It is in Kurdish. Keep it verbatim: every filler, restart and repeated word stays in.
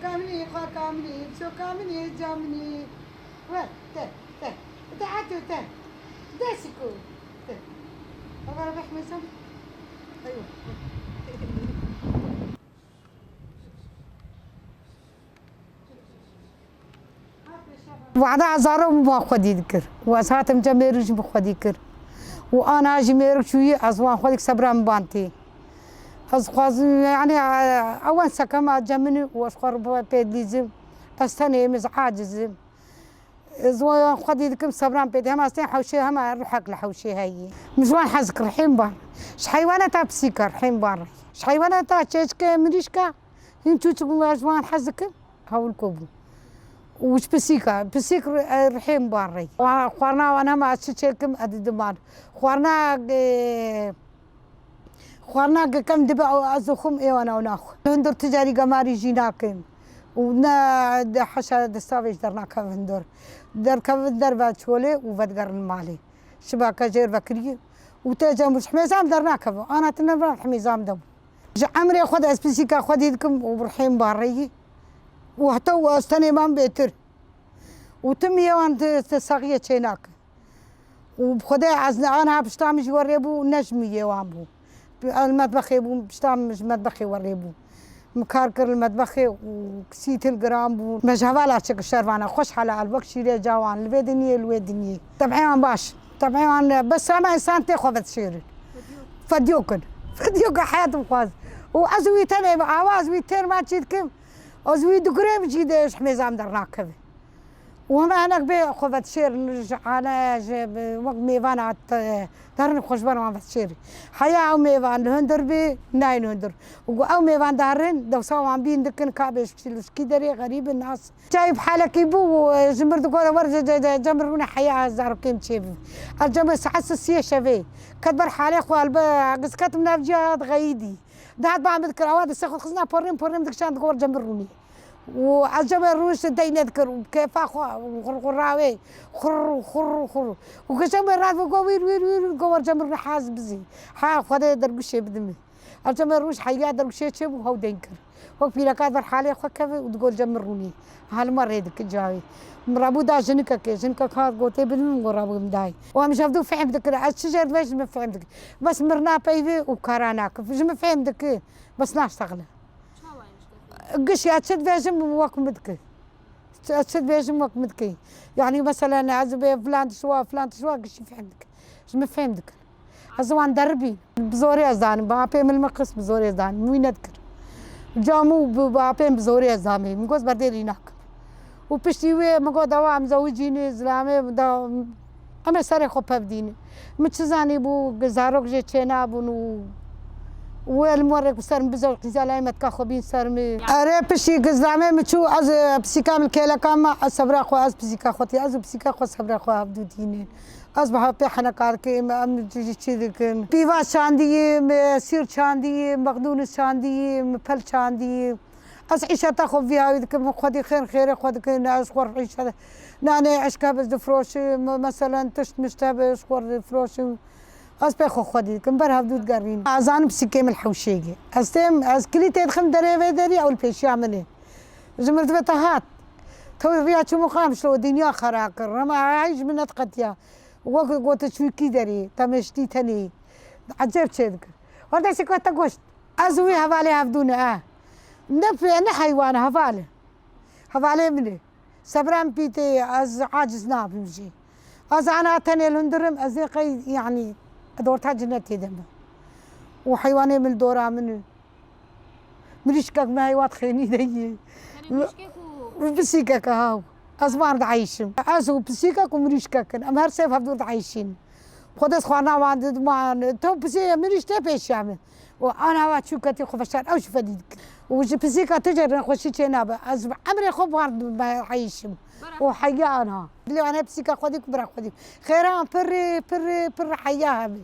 Kamilî, xwa kamilî, so kamilî, camilî. Ver, te, te. Te ato, te. Desiko. Te. Ava rahmezan. Eywa. Wada zarok min wan xwedî dikir. Û ez hatim cem mêrik jî min xwedî kir. Û ana jî mêrik çûyî, ez wan xwedî sebra min ban tê. Ez xwazim, yani, ewan sekema cem min û ez xwe pê dilîzim. Ez tenê me, ez aciz im. Ez wan xwedî dikim, sebran pê tê. Hema ez tên hewşê, hema ruhek li hewşê heyî. Min ji wan hez kir, rihê min bar. Ji heywaneta pisîka rihê min bar. Ji heywaneta çêçike, mirîşka, hîn çûçik bû, ez ji wan hez dikim. Hewlko bû. Û ji pisîka, pisîk ri-, e, rihê min bar rey. Wa xwarina wan hema ez çi çêkim, ez didim wan. Xwarina, e, xwarina gekem dibe, ez dixwim, ê wan ew naxwe. Hundir ticarî gemarî jî nakim. Û ne de heşa desta vê jî dernakeve hundir. Derkevin derve çolê û vedigerin malê. Şibake jêr vekirî û tê cem û ji hemêzan dernakeve. Ana tine ve hemêzan de bû. Ji emrê xwe de ez pisîka xwe dî dikim û rihê min bar reyî. Û heta û ez tenê mam bêtir. Û tim yê wan te, te saxiyê çê nake. Û bi Xwedê ez ne, aniha pişta min ji we rê bû, ne ji min yê wan bû. Ez li metbexê bûm, pişta min ji metbexê we rê bû. Min kar kir li metbexê û kisî til giran bû. Me ji hevala çik şervana xweş helal, wek şîrê cawan, li vê dinyê, li wê dinyê. Teb'ê wan baş. Teb'ê wan, bes ama însan tê xwe vedişêrin. Fedyo kin. Fedyo kin, heyat bixwaz. Û ez wî tenê bi awa, ez wî têr ma çî dikim. Ez wî digurêm jî de ji hemêzan dernakeve. Û hema hinek bê xwe vedişêrin, ji ane, ji, wek mêvana te-, derin xwe ji ber wan vedişêrin. Heya ew mêvan li hundir bî, nayên hundir. Û ku ew mêvan derin, dewsa wan bîn dikin, ka bê ji kî derê xerîb in nas. Çayê bi halekî bû, ji mir digot, wer ce, ce, ce, cem rûne heya zarokên çê bi. Ez cem saet sisiyê şevê. Ket ber halê xwe, li be, giz ketim nav ciya, hat xeyîdî. Dihat ba min dikir, ewa destê xwe dixistina porrêm, porrêm dikişand, digot wer cem rûnî. Û ez cem rûnişte deyne dikir, û kêfa xwe, û xurxurawê, xurr, xurr, xurr. Û ke cem rat, got wîr, wîr, wîr, got wer cem rûnî hez bizî. Ha, Xwedê dergûşê bidimi. Erçe me rûj heya dergûşê çêbû, hew deyn kir. Wek pîreka ber halê xwe keve û digol cem min rûnî. Halima rê dike cawê. Min rabû da jinikekê, jinikek hat gotê bidin min, got rabû min dayê. Û em ji hevdû fehm dikir. Ez çi jê dibêjim min fehm dikir. Bes mirina peyvê û kara nakir. Ji min fehm dikir. Bes naştexile. Giş ya çi dibêjim wek min dikir. Ez çi dibêjim wek min dikî. Yanî mesela ne ez bê filan tişt wa, filan tişt wa gişî fehm dikin. Ji min fehm dikin. Ez wan deribî. Bi zorê ez zanim. Bi apê min li min xist bi zorê ez zanim. Wî nedikir. Camû bi, bi apê min bi zorê ez zamê. Min got berdê rînak. Û piştî wê min got dawa em zewicîne, zilamê da Em ê serê xwe pevdînin. Min çi zanîbû, zarok jê çênabûn û, û wê li min rêk bi ser min bize û qîza layê me dika xwe bîn ser min. Erê piştî gizlamê min çû, ez, e, pisîka min kêleka me, ez sebra xwe, ez pisîka xwe tî, ez û pisîka xwe sebra xwe hevdû dînin. Ez bi hevpê heneka dikim, em çi, çi dikin. Pîva çandiyê, me sîr çandiyê, mexdûnis çandiyê, me pel çandiyê. Ez îşeta xwe vî hawî dikim, xwedî xêr xêrê xwe dikin, ez xwe îşe nanê eşke biz difroşim, meselen tişt mişt hebe ez xwe difroşim. Ez pê xwe xwedî dikim, ber hevdû digerîn. Ez zanim pisîkê min hewşêgî. Ez têm, ez kilîtê dixim derê vê derî, ew li pêşiya min ê. Ji min divê te hat. Tewî riya çi muqam şo dinya xera kir. Rema ay ji min nediqetiya. Wek gote çûkî derî, te meştî tenê. Eceb çê dikir. Werdesî ku te goşt. Ez û wî hevalê hevdû ne, e. Ne pê, ne heywan e, heval e. Hevalê min e. Sebra min pî tê, ez aciz nabim jî. Ez ana tenê li hundir im, ez ê qey, yanî, ez orta cinetê de me. Û heywanê min li dora min e. Mirîşkek me heywan xênî de ye. Tenê mirîşkek û Pisîkek e, ha. Ez van dieyşim. Ez û pisîkek û mirîşkek in. Em her sê hevdû dieyşîn. Xwe dest xwarina wan didman. Tew pisê ye, mirîş tê pêşiya min. Û ana wa çû ketî xwe veşar, ew jî fedî dikin. Û ji pisîka tu jê nexweşî çê nabe. Ez bi emrê xwe wan eyşim. Û heya ana. Dilê wan hê pisîka xwe dî ku bira xwe dî. Xêran pirrê, pirrê, pirrê heya hebe.